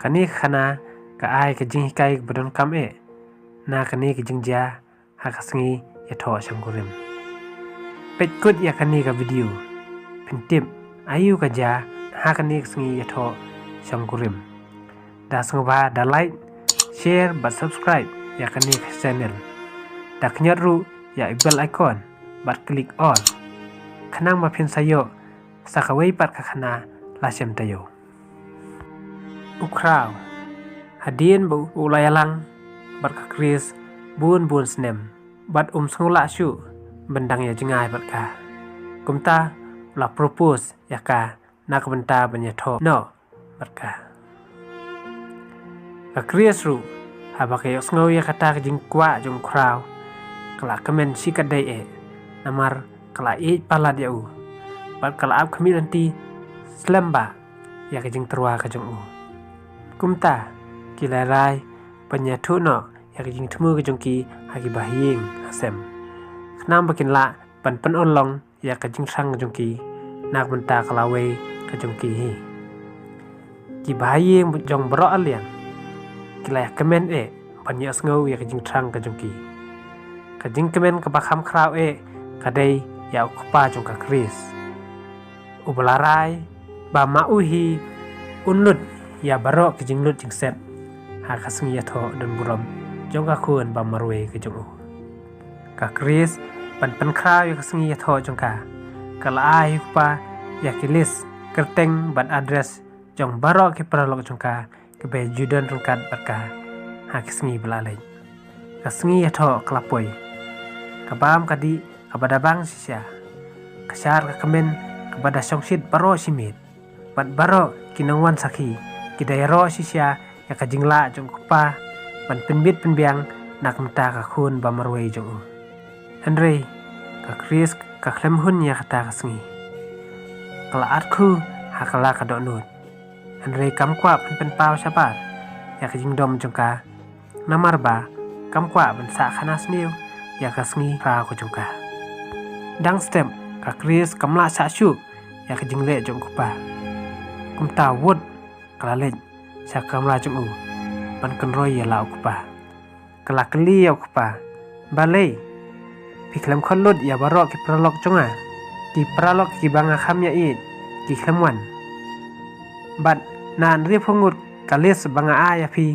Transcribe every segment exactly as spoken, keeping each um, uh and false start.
Kane ka khana ka ai ka jinghikai kaba donkam eh na kane ka jingjia ha ka sngi ïathoh shongkurim. Peit kut ïa kane ka video, phin tip aïu ka jia ha kane ka sngi ïathoh shongkurim. Da sngewbha da like, share bad subscribe ïa kane ka channel. Da kñiot ruh ïa i bell icon bad click all, khnang ba phin sa ïoh sa kawei pat ka khana la shem taïew. U Khraw, hadien ba u la ïalang bad ka Khrist bun bun snem, bad um sngew lah shuh ban dang ïa jngai bad ka. Kumta u la propose ïa ka na ka bynta ban ïathoh noh bad ka. Ka Khrist ruh, haba ka ïohsngew ïa kata ka jingkwah jong u Khraw, ka la kmen shikatdei eh, namar ka la ïeit palat ïa u bad ka la ap khmih lynti slem bha ïa ka jingtyrwa ka jong u. Kumta ki la rai ban ïathuh noh ïa ka jingthmu ka jong ki ha ki bahaïing hasem, khnang ba kin lah ban pynurlong ïa ka jingthrang ka jong ki na ka bynta ka lawei ka jong ki hi. Ki bahaïing jong baroh arliang ki la ïa kmen eh ban ïohsngew ïa ka jingthrang ka jong ki. Ka jingkmen kaba kham khraw eh ka dei ïa u Kpa jong ka Khrist, uba la rai ba ma u hi un lut ïa baroh ki jinglut jingset ha ka sngi ïathoh don burom jong ka khun ba marwei ka jong u. Ka Khrist, ban pynkhraw ïa ka sngi ïathoh jong ka, ka la ai ïa u Kpa ïa ki list kyrteng bad address jong baroh ki paralok jong ka kiba ju don ryngkat bad ka ha ki sngi ba la leit. Ka sngi ïathoh ka la poi, ka bam ka dih kaba da bang shisha, ka shar ka kmen kaba da shongshit baroh shi miet, bad baroh ki nongwan sakhi ki da ïaroh shisha ïa ka jinglah jong u Kpa ban pynbit pynbiang na ka bynta ka khun ba marwei jong u. Hynrei ka Khrist ka khlem hun ïa kata ka sngi. Ka la at khu ha ka la ka dohnud, hynrei kam kwah ban pynpaw shabar ïa ka jingdom jong ka, namar ba kam kwah ban sah khana sniew ïa ka sngi khraw ka jong ka. Dang step ka Khrist kam lah sah shuh ïa ka jingleh jong u Kpa. Kumta wut ka la leit sha kamra jong u ban kynroi ïa la u Kpa. Ka la kylli ïa u Kpa, balei phi khlem khot lut ïa baroh ki paralok jong nga, ki paralok kiba nga kham ïa ïeit ki khlem wan? Bad na hynriewphew ngut ka list ba nga ai ïa phi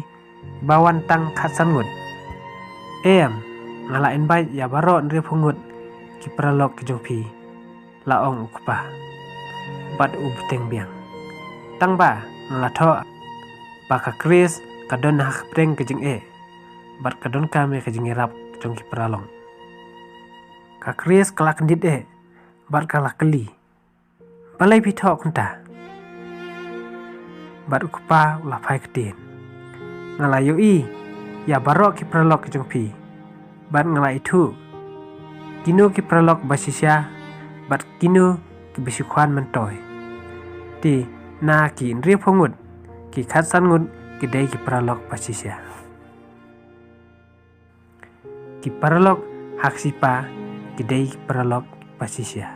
ba wan tang khatsan ngut. Em, nga la invite ïa baroh hynriewphew ngut ki paralok ki jong phi, la ong u Kpa bad u bteng biang. Tang ba nga la thoh ba ka Khrist ka don ha ka pdeng ka jingeh bad ka donkam ïa ka jingïarap jong ki paralok. Ka Khrist ka la kyndit eh bad ka la kylli, balei phi thoh kumta? Bad u Kpa u la phai ktien, nga la ïohi ïa baroh ki paralok ki jong phi, bad nga la ithuh kino ki paralok ba shisha bad kino kiba shu khwan myntoi. Te na ki hynriewphew ngut, ki khatsan ngut ki dei ki paralok ba shisha. Ki paralok ha ka shipa ki dei ki paralok ba shisha.